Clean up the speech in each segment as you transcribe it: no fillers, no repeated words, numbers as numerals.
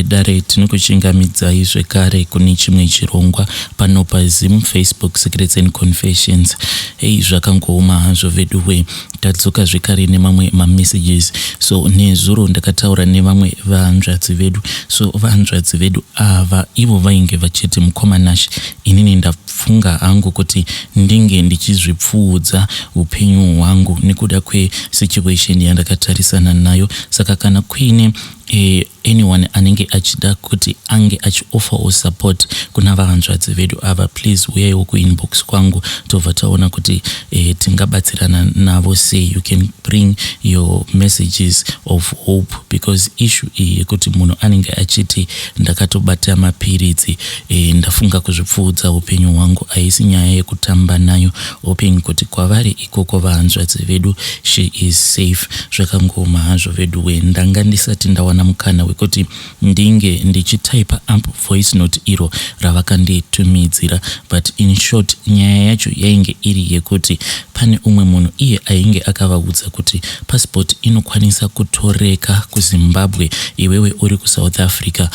Vedare, tinokuchingamidzai zvekare kune chimwe chirongwa pano paZim Facebook Secrets and Confessions. Hei, zvakangooma hazvo veduwe, tadzoka zvekare nemamwe mamessages. So nezuro ndakataura nevamwe vahanzvadzi vedu. So vahanzvadzi vedu ava ivo vainge vachiti, "Mukoma Nash, inini ndafunga hangu kuti ndinge ndichizvipfuudza upenyu hwangu nekuda kwesituation yandakatarisana nayo. Saka kana kuine anyone anenge achida kuti ange achiofferwo support kuna vahanzvadzi vedu ava, please uyaiwo kuinbox kwangu, tobva taona kuti tingabatsirana navo sei." You can bring your messages of hope, because issue iyi yekuti munhu anenge achiti, "Ndakatobata mapiritsi, ndafunga kuzvipfuudza upenyu hwangu," haisi nyaya yekutamba nayo, hoping kuti kwavari ikoko vahanzvadzi vedu, she is safe. Zvakangooma hazvo vedu we. Ndanga ndisati ndawana mukana wekuti ndinge ndichitaipa up voice note iro ravakanditumidzira, but in short, nyaya yacho yainge iri yekuti pane umwe munhu iye ainge akavaudza kuti passport inokwanisa kutoreka kuZimbabwe iwewe uri kuSouth Africa,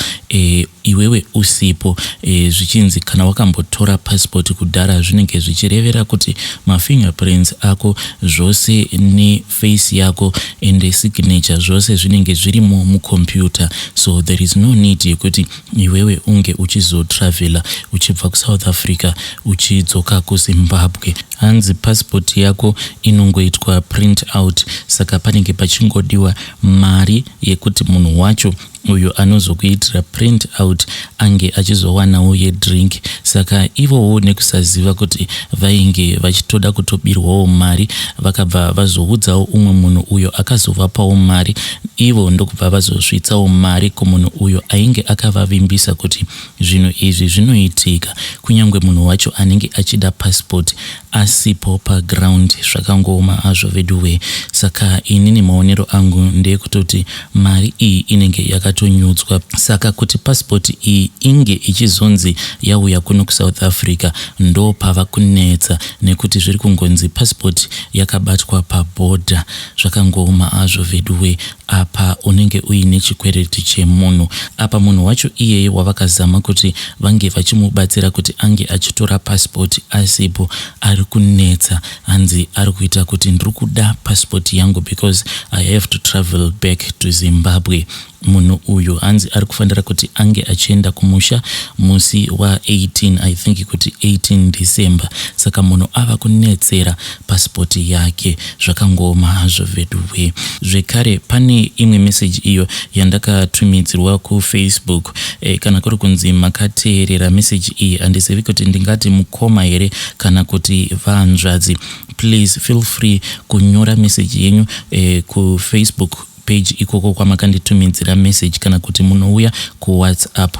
iwewe usipo, zvichinzi kana wakambotora passport kudhara, zvinenge zvichirevera kuti mafingerprints ako zvose neface yako and signature zvose zvinenge zvirimo mucomputer. So there is no need yekuti iwewe unge uchizotravela uchibva kuSouth Africa uchidzoka kuZimbabwe. Hanzi passport yako inongoitwa print out, saka panenge pachingodiwa mari yekuti munhu wacho uyo anozokuitira print out ange achizowanawo yedrink. Saka ivowo nekusaziva kuti vainge vachitoda kutobirwawo mari, vakabva vazoudzawo umwe munhu uyo akazovapawo mari, ivo ndokubva vazosvitsawo mari kumunhu uyo ainge akavavimbisa kuti zvinhu izvi zvinoitika kunyange munhu wacho anenge achida passport asipo paground. Zvakangooma hazvo veduwe. Saka inini maonero angu ndeyekutoti mari iyi inenge yakatonyudzwa. Saka kuti passport iyi inge ichizonzi yauya kuno kuSouth Africa, ndo pava kunetsa, nekuti zviri kungonzi passport yakabatwa pabhodha. Zvakangooma hazvo veduwe. Apa unenge uine chikwereti chemunhu. Apa munhu wacho iyeye wavakazama kuti vange vachimubatsira kuti ange achitora passport asipo, ari kunetsa. Hanzi ari kuita kuti, "Ndiri kuda passport yangu because I have to travel back to Zimbabwe." Munhu uyu hanzi ari kufanira kuti ange achienda kumusha musi wa18, I think kuti 18 December. Saka munhu ava kunetsera pasipoti yake. Zvakangooma hazvo veduwe. Zvekare pane imwe meseji iyo yandakatumidzirwa kuFacebook. Kana kuri kunzi makateerera meseji iyi, handizivi kuti ndingati mukoma here kana kuti vanzvadzi. Please feel free kunyora meseji yenyu kuFacebook page ikoko kwamakanditumidzira message, kana kuti munouya kuWhatsApp.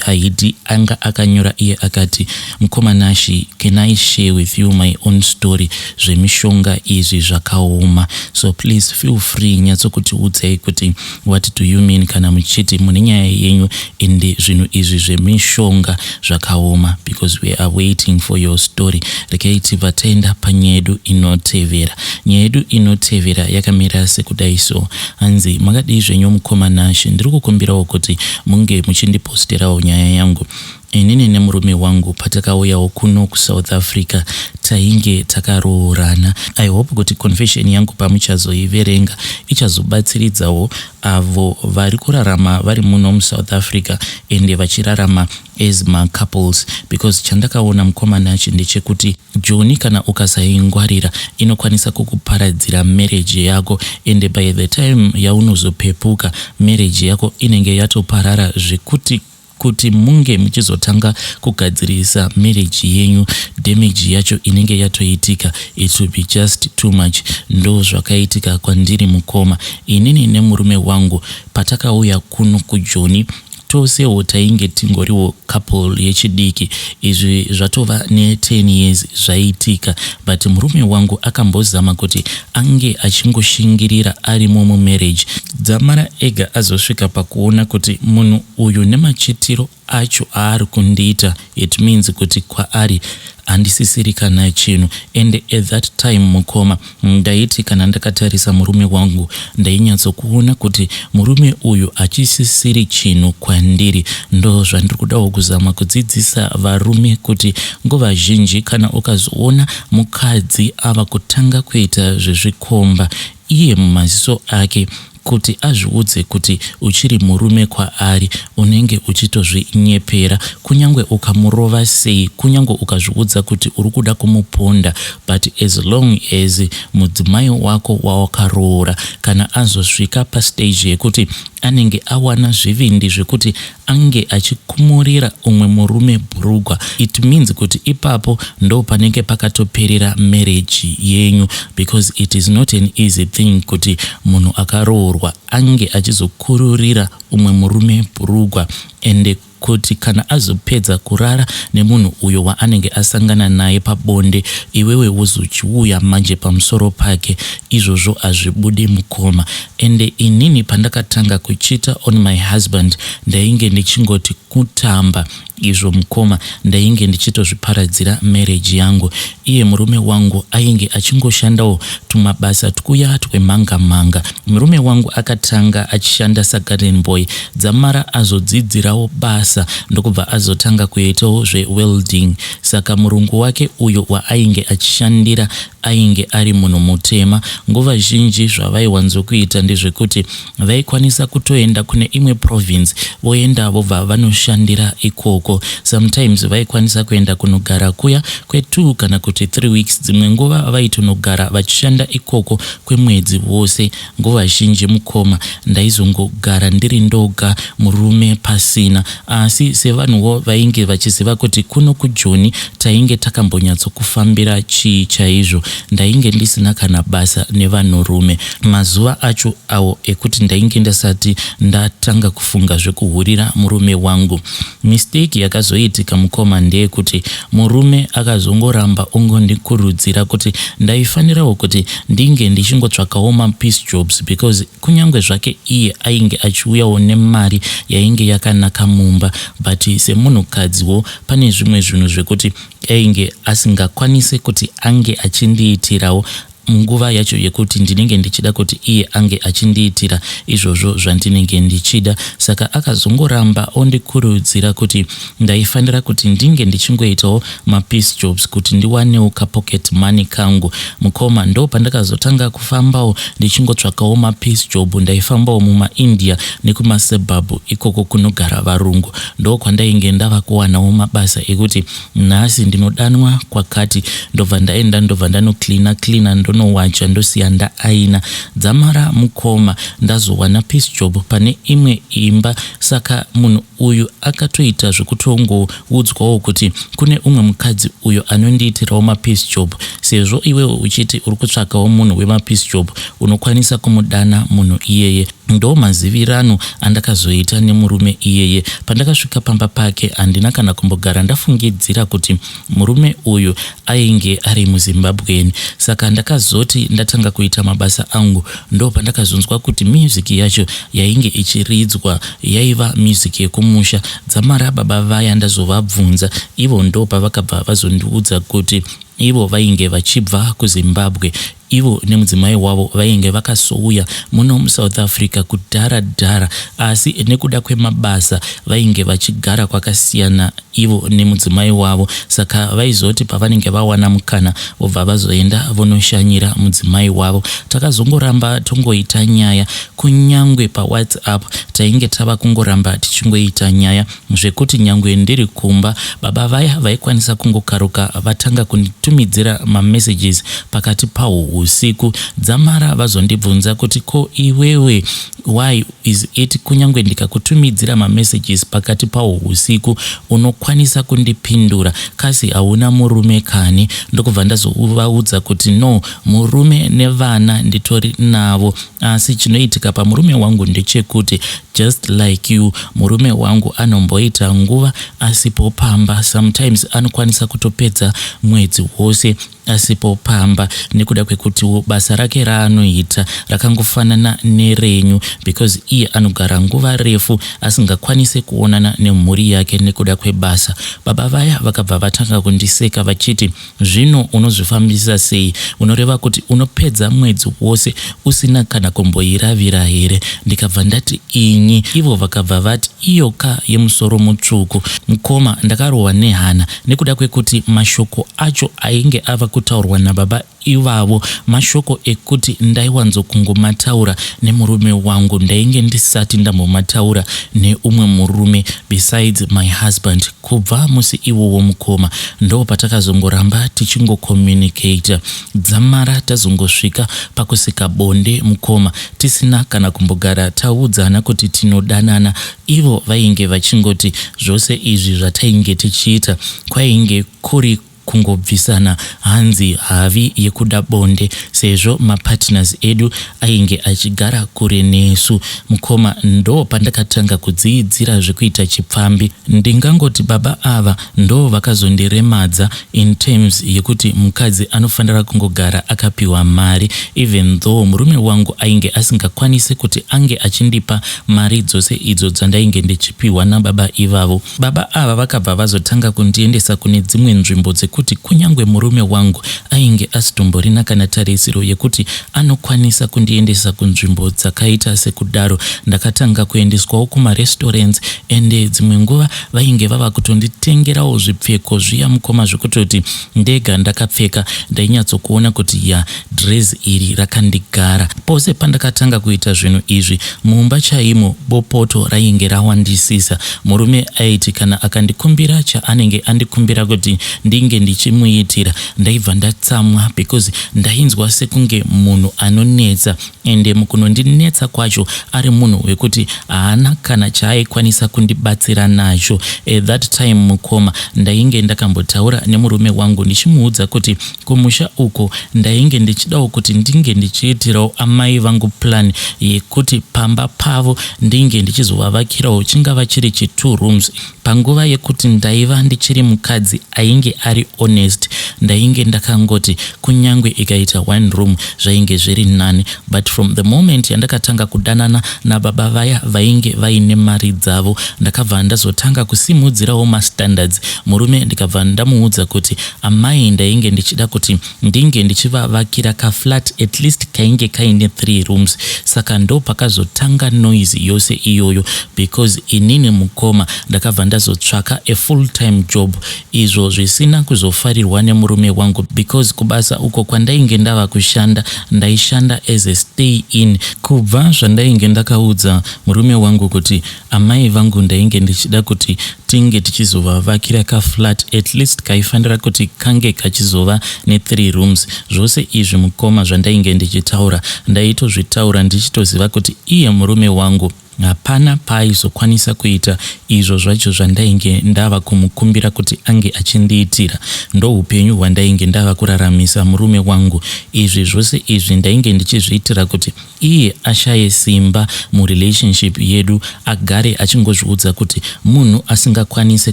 Aidi anga akanyora iye akati, "Mukoma Nashi, can I share with you my own story? Zvemishonga izvi zvakaoma." So please feel free, nyatsokutiudzai kuti what do you mean kana muchiti mune nyaya yenyu ende zvinhu izvi zvemishonga zvakaoma, because we are waiting for your story. Regai tibva taenda panyaya yedu inotevera. Nyaya yedu inotevera yakamira sekudai. So hanzi, "Makadii zvenyu mukoma Nashi? Ndiri kukumbirawo kuti munge muchindiposterawo nyaya yangu. Inini nemurume wangu patakauyawo kuno kuSouth Africa, tainge takaroorana. I hope kuti confession yangu pamuchazoiverenga ichazobatsiridzawo avo vari kurarama vari muno muSouth Africa ende vachirarama as macouples, because chandakaona, mukoma Nashi, ndechekuti joni kana ukasaingwarira inokwanisa kukuparadzira marriage yako, ende by the time yaunozopepuka, marriage yako inenge yatoparara, zvekuti kuti munge muchizotanga kugadzirisa marriage yenyu, damage yacho inenge yatoitika. It will be just too much. Ndo zvakaitika kwandiri, mukoma. Inini nemurume wangu patakauya kuno kuJoni, tosewo tainge tingoriwo couple yechidiki. Izvi zvatova ne10 years zvaitika, but murume wangu akambozama kuti ange achingoshingirira arimo mumarriage, dzamara ega azosvika pakuona kuti munhu uyu nemachitiro Acho aari kundiita it means kuti kwaari handisisiri kana chinhu. And at that time mukoma, ndaiti kana ndakatarisa murume wangu, ndainyatsokuona kuti murume uyu achisisiri chinhu kwandiri. Ndo zvandiri kudawo kuzama kudzidzisa varume, kuti nguva zhinji kana ukazoona mukadzi ava kutanga kuita zvezvikomba, iye mumaziso ake kuti azviudze kuti uchiri murume kwaari, unenge uchitozvinyepera. Kunyange ukamurova sei, kunyange ukazviudza kuti uri kuda kumuponda, but as long as mudzimai wako wawakaroora kana azosvika pastage yekuti anenge awana zvivindi zvekuti ange achikumurira umwe murume bhurugwa, it means kuti ipapo ndo panenge pakatoperera marriage yenyu, because it is not an easy thing kuti munhu akaroorwa ange achizokururira umwe murume bhurugwa, ende kuti kana azopedza kurara nemunhu uyo waanenge asangana naye pabonde, iwewe wozochiuya manje pamusoro pake. Izvozvo hazvibudi, mukoma. Ende inini pandakatanga kucheata on my husband, ndainge ndichingoti kutamba. Izvo mukoma, ndainge ndichitozviparadzira marriage yangu. Iye murume wangu ainge achingoshandawo tumabasa twuya twemhanga mhanga. Murume wangu akatanga achishanda sagarden boy, dzamara azodzidzirawo basa, ndokubva azotanga kuitawo zvewelding. Saka murungu wake uyo waainge achishandira ainge ari munhu mutema. Nguva zhinji zvavaiwanzokuita ndezvekuti vaikwanisa kutoenda kune imwe province, voenda, vobva vanoshandira ikoko. Sometimes vaikwanisa kuenda kunogara kuya kwe2 kana kuti 3 weeks. Dzimwe nguva vaitonogara vachishanda ikoko kwemwedzi wose. Nguva zhinji mukoma, ndaizongogara ndiri ndoga, murume pasina. Asi sevanhuwo vainge vachiziva kuti kuno kuJoni tainge takambonyatsokufambira chii chaizvo, ndainge ndisina kana basa nevanhurume mazuva acho awo ekuti ndainge ndisati ndatanga kufunga zvekuhurira murume wangu. Mistake yakazoitika mukoma ndeyekuti murume akazongoramba ongondikurudzira kuti ndaifanirawo kuti ndinge ndichingotsvakawo mapiece jobs, because kunyange zvake iye ainge achiuyawo nemari yainge yakanaka mumba, but semunhukadziwo pane zvimwe zvinhu zvekuti ainge asingakwanisi kuti ange achindiitirawo munguva yacho yekuti ndinenge ndichida kuti iye ange achindiitira izvozvo zvandinenge ndichida. Saka akazongoramba ondikurudzira kuti ndaifanira kuti ndinge ndichingoitawo mapiece jobs kuti ndiwanewo kapocket money kangu. Mukoma, ndo pandakazotanga kufambawo ndichingotsvakawo mapiece job. Ndaifambawo mumaIndia nekumasuburbs ikoko kunogara varungu. Ndo kwandainge ndava kuwanawo mabasa ekuti nhasi ndinodanwa kwakati, ndobva ndaenda, ndobva ndanocleana cleana, ndonowacha, ndosiya ndaaina. Dzamara mukoma ndazowana piece job pane imwe imba. Saka munhu uyu akatoita zvekutongoudzwawo kuti kune umwe mukadzi uyo anondiitirawo mapiece job, sezvo iwewe uchiti uri kutsvakawo munhu wemapiece job, unokwanisa kumudana munhu iyeye. Ndo mazivirano andakazoita nemurume iyeye. Pandakasvika pamba pake, handina kana kumbogara ndafungidzira kuti murume uyu ainge ari muZimbabweni. Saka ndakazoti ndatanga kuita mabasa angu, ndo pandakazonzwa kuti music yacho yainge ichiridzwa yaiva music yekumusha. Dzamara baba vaya ndazovabvunza, ivo ndo pavakabva vazondiudza kuti ivo vainge vachibva kuZimbabwe. Ivo nemudzimai wavo vainge vakasouya muno muSouth Africa kudhara dhara, asi nekuda kwemabasa vainge vachigara kwakasiyana ivo nemudzimai wavo. Saka vaizoti pavanenge vawana mukana, vobva vazoenda vonoshanyira mudzimai wavo. Takazongoramba tongoita nyaya, kunyangwe paWhatsApp tainge tava kungoramba tichingoita nyaya, zvekuti nyangwe ndiri kumba, baba vaya vaikwanisa kungokaruka vatanga kunditumidzira mamessages pakati pahwo usiku. Dzamara vazondibvunza kuti, "Ko iwewe, why is it kunyange ndikakutumidzira mamessages pakati pahwo usiku unokwanisa kundipindura? Kasi hauna murume kani?" Ndokubva ndazovaudza kuti, "No, murume nevana nditori navo, asi chinoitika pamurume wangu ndechekuti, just like you, murume wangu anomboita nguva asipo pamba. Sometimes anokwanisa kutopedza mwedzi wose." asipo pamba nekuda kwekutiwo basa rake raanoita rakangofanana nerenyu because iye anogara nguva refu asingakwanise kuonana nemhuri yake nekuda kwebasa. Baba vaya vakabva vatanga kundiseka vachiti Zvino unozvifambisa sei? Unoreva kuti unopedza mwedzi wose usina kana kumboiravira here? Ndikabva ndati inyi. Ivo vakabva vati iyo ka yemusoro mutsvuku. Mukoma ndakarohwa nehana nekuda kwekuti mashoko acho ainge ava kutaurwa nababa ivavo mashoko ekuti ndaiwanzokungomataura nemurume wangu ndainge ndisati ndambomataura neumwe murume besides my husband. Kubva musi iwowo mukoma ndopatakazongoramba tichingocommunicator dzamara tazongosvika pakusika bonde mukoma tisina kana kumbogara taudzana kuti tinodanana. Ivo vainge vachingoti zvose izvi zvatainge tichiita kwainge kuri kungobvisana hanzi havi yekuda bonde sezvo mapartners edu ainge achigara kure nesu. Mukoma ndo pandakatanga kudziidzira zvekuita chipfambi. Ndingangoti baba ava ndo vakazondiremadza in terms yekuti mukadzi anofanira kungogara akapiwa mari even though murume wangu ainge asingakwanise kuti ange achindipa mari dzose idzo dzandainge ndichipiwa nababa ivavo. Baba ava vakabva vazotanga kundiendesa kune dzimwe nzvimbo dzekuti kunyangwe murume wangu ainge asitomborina kana tarisiro yekuti anokwanisa kundiendesa kunzvimbo dzakaita sekudaro. Ndakatanga kuendeswawo kumarestaurants ende dzimwe nguva vainge vava kutonditengerawo zvipfeko zviya mukoma zvekutoti ndega ndakapfeka ndainyatsokuona kuti ya Dress iri rakandigara. Pose pandakatanga kuita zvinhu izvi mumba chaimo bopoto rainge rawandisisa. Murume aiti kana akandikumbira chaanenge andikumbira kuti ndinge ndichimuitira ndaibva ndatsamwa because ndainzwa sekunge munhu anonetsa ende mukunondinetsa kwacho ari munhu wekuti haana kana chaaikwanisa kundibatsira nacho. At that time mukoma ndainge ndakambotaura nemurume wangu ndichimuudza kuti Kumusha uko ndainge ndichidawo kuti ndinge ndichiitirawo amai vangu plan yekuti pamba pavo ndinge ndichizovavakirawo chingava chiri chi two rooms. Panguva yekuti ndaiva ndichiri mukadzi ainge ari honest ndainge ndakangoti kunyangwe ikaita one room zvainge zviri nani but from the moment yandakatanga kudanana nababa vaya vainge vaine mari dzavo ndakabva ndazotanga kusimudzirawo mastandards murume ndikabva ndamuudza kuti Amai ndainge ndichida kuti ndinge ndichivavakira kaflat at least kainge kaine 3 rooms saka ndopakazotanga noise yose iyoyo because inini mukoma ndakabva ndazotsvaka a full time job izvo zvisina kuzofarirwa nemurume wangu because kubasa uko kwandainge ndava kushanda ndaishanda as a stay in kubva zvandainge ndakaudza murume wangu kuti Amai vangu ndainge ndichida kuti tinge tichizovavakira kaflat at least kaifanira kuti kange kachizova nethree rooms. Zvose izvi mukoma zvandainge ndichitaura ndaitozvitaura ndichitoziva kuti iye murume wangu hapana paaizokwanisa kuita izvo zvacho zvandainge ndava kumukumbira kuti ange achindiitira. Ndohupenyu hwandainge ndava kuraramisa murume wangu. Izvi zvose izvi ndainge ndichizviitira kuti iye ashaye simba murelationship yedu agare achingozviudza kuti munhu asingakwanise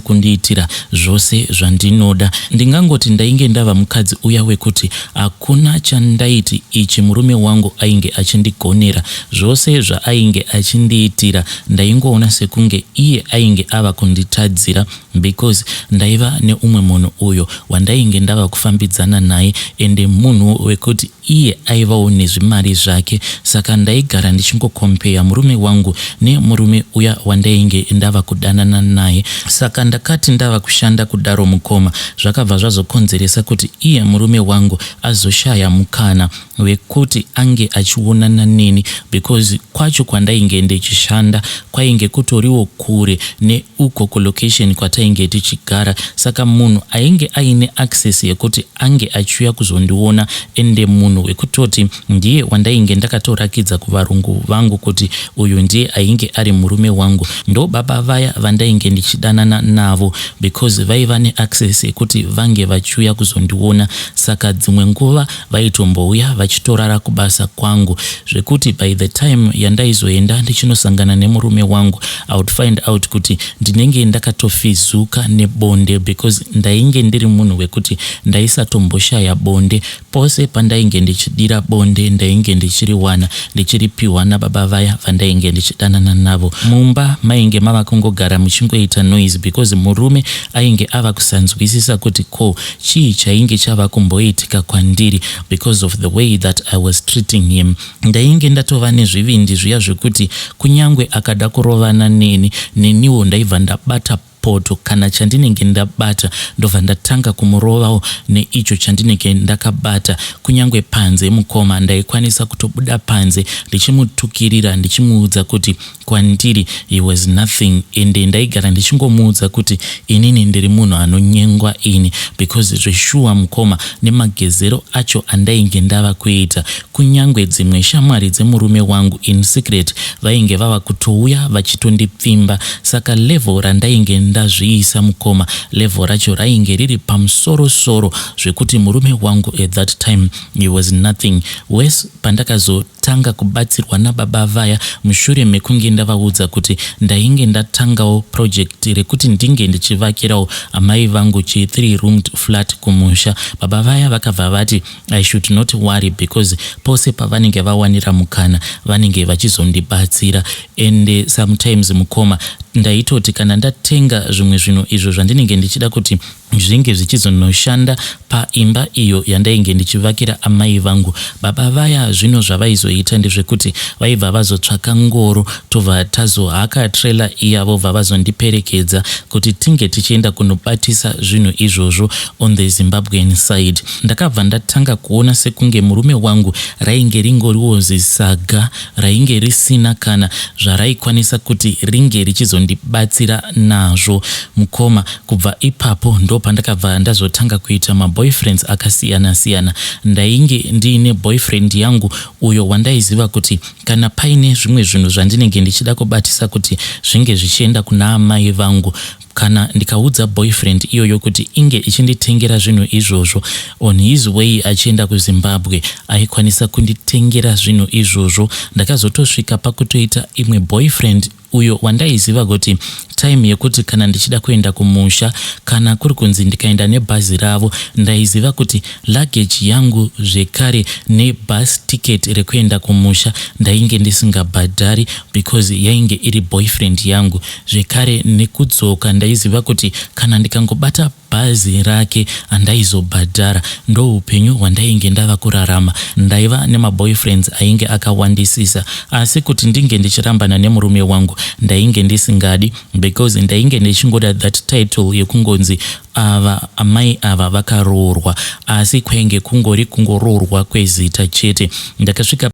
kundiitira zvose zvandinoda. Ndingangoti ndainge ndava mukadzi uya wekuti hakuna chandaiti ichi murume wangu ainge achindigonera. Zvose zvaainge achindiitira ndaingoona sekunge iye ainge ava kunditadzira because ndaiva neumwe munhu uyo wandainge ndava kufambidzana naye ende munhu wekuti Iye aivawo nezvimari zvake saka ndaigara ndichingokompeya murume wangu nemurume uya wandainge ndava kudanana naye. Saka ndakati ndava kushanda kudaro mukoma zvakabva zvazokonzeresa kuti iye murume wangu azoshaya mukana wekuti ange achionana neni because kwacho kwandainge ndichishanda kwainge kutoriwo kure neuko kulocation kwatainge tichigara saka munhu ainge aine access yekuti ange achiuya kuzondiona ende munhu Munhu wekutoti ndiye wandainge ndakatorakidza kuvarungu vangu kuti uyu ndiye ainge ari murume wangu. Ndo baba vaya vandainge ndichidanana navo, because vaiva neaccess yekuti vange vachiuya kuzondiona. Saka dzimwe nguva vaitombouya vachitorara kubasa kwangu, zvekuti by the time yandaizoenda ndichinosangana nemurume wangu, I would find out kuti ndinenge ndakatofizuka nebonde, because ndainge ndiri munhu wekuti ndaisatomboshaya bonde. Pose pandainge ndichidira bonde, ndainge ndichiriwana, ndichiripiwa nababa vaya vandainge ndichidanana navo. Mumba mainge mava kungogara muchingoita noise, because murume ainge ava kusanzwisisa kuti ko chii chainge chava kumboitika kwandiri because of the way that I was treating him. Ndainge ndatova nezvivindi zviya zvekuti kunyange akada kurovana neni, neniwo ndaibva ndabata poto kana chandinenge ndabata, ndobva ndatanga kumurovawo neicho chandinenge ndakabata. Kunyange panze, mukoma, ndaikwanisa kutobuda panze ndichimutukirira, ndichimuudza kuti kwandiri he was nothing. Ende ndaigara ndichingomuudza kuti inini ndiri munhu anonyengwa ini, because zveshuwa, mukoma, nemagezero acho andainge ndava kuita, kunyange dzimwe shamwari dzemurume wangu in secret vainge vava kutouya vachitondipfimba. Saka level randainge ndazviisa, mukoma, level racho rainge riri pamusorosoro, zvekuti murume wangu at that time, he was nothing. Worse, pandakazotanga kubatsirwa nababa vaya mushure mekunge ndavaudza kuti ndainge ndatangawo project rekuti ndinge ndichivakirawo amai vangu chi3 roomed flat kumusha, baba vaya vakabva vati I should not worry, because pose pavanenge vawanira mukana vanenge vachizondibatsira. Ende sometimes, mukoma, ndaitoti kana ndatenga zvimwe zvinhu izvo zvandinenge ndichida kuti zvinge zvichizonoshanda paimba iyo yandainge ndichivakira amai vangu, baba vaya zvino zvavaizoita ndezvekuti vaibva vazotsvaka ngoro, tobva tazohaka trailer iya, vobva vazondiperekedza kuti tinge tichienda kunobatisa zvinhu izvozvo on the Zimbabwean side. Ndakabva ndatanga kuona sekunge murume wangu rainge ringoriwo zisaga rainge risina kana zvaraikwanisa kuti ringe richizondibatsira nazvo, mukoma. Kubva ipapo ndo pandakabva ndazotanga kuita maboyfriends akasiyana-siyana. Ndainge ndiine boyfriend yangu uyo wandaiziva kuti kana paine zvimwe zvinhu zvandinenge ndichida kubatisa kuti zvinge zvichienda kuna amai vangu, kana ndikaudza boyfriend iyoyo kuti inge ichinditengera zvinhu izvozvo, on his way achienda kuZimbabwe aikwanisa kunditengera zvinhu izvozvo. Ndakazotosvika pakutoita imwe boyfriend uyo wandaiziva kuti time yekuti kana ndichida kuenda kumusha, kana kuri kunzi ndikaenda nebhazi ravo, ndaiziva kuti luggage yangu zvekare nebus ticket rekuenda kumusha ndainge ndisingabhadhari, because yainge iri boyfriend yangu. Zvekare nekudzoka, ndaiziva kuti kana ndikangobata bhazi rake handaizobhadhara. Ndo upenyu hwandainge ndava kurarama. Ndaiva nemaboyfriends ainge akawandisisa, asi kuti ndinge ndichirambana nemurume wangu ndainge ndisingadi, because ndainge ndichingoda that title yekungonzi ava amai ava vakaroorwa, asi kwainge kungori kungoroorwa kwezita chete. Ndakasvika